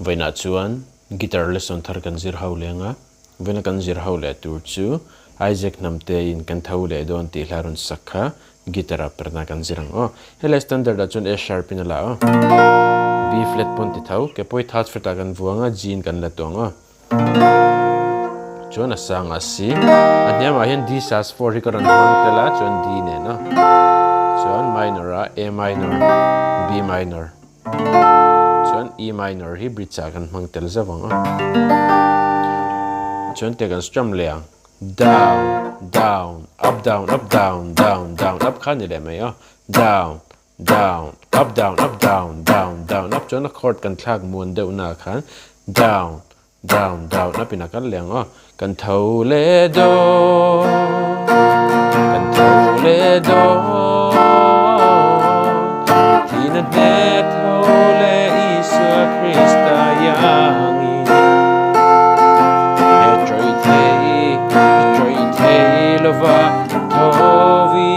Vawiinah chuan guitar lesson thar kan zir ho leng a, vawiina kan zir ho leh tur chu Isaac Hnamte in kan tho leh dawn tih hla rawn sak kha guitar ah perna kan zir ang aw. Helai standard ah chuan A sharp in a la aw. B flat pawn ti tho, ke pawhi third fret ah kan vuang a, G in kan la tuang aw. Chuan a sang a C, a hniamah hian D sus 4 hi ka rawn hmang tel a, chuan D nen a. Chuan minor ah A minor, B minor. Chuan E minor hi bridge ah kan hmang tel zauh ang a. Chuan te kan strum leh ang. Down, down, up, down, up, down, down, down, up kha ni leh mai a. Down, down, up, down, up, down, down, down, up chuan a chord kan thlak muan deuh na khan down, down, down, up in a kal leh ang aw. Kan tho leh dawn, kan tho leh dawn, thihna hne tho leh Isua Krista iangin. He tawih thei, he tawih thei lova tho vi.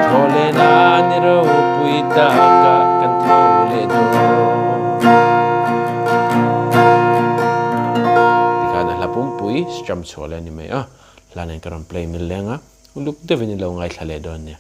Tho leh nan i ropui takah kan tho leh dawn. Tikhan a hla pumpui strum chhuah leh a ni mai a, hla nen ka rawn play mil leng a, uluk deuhin i lo ngaithla leh dawn nia.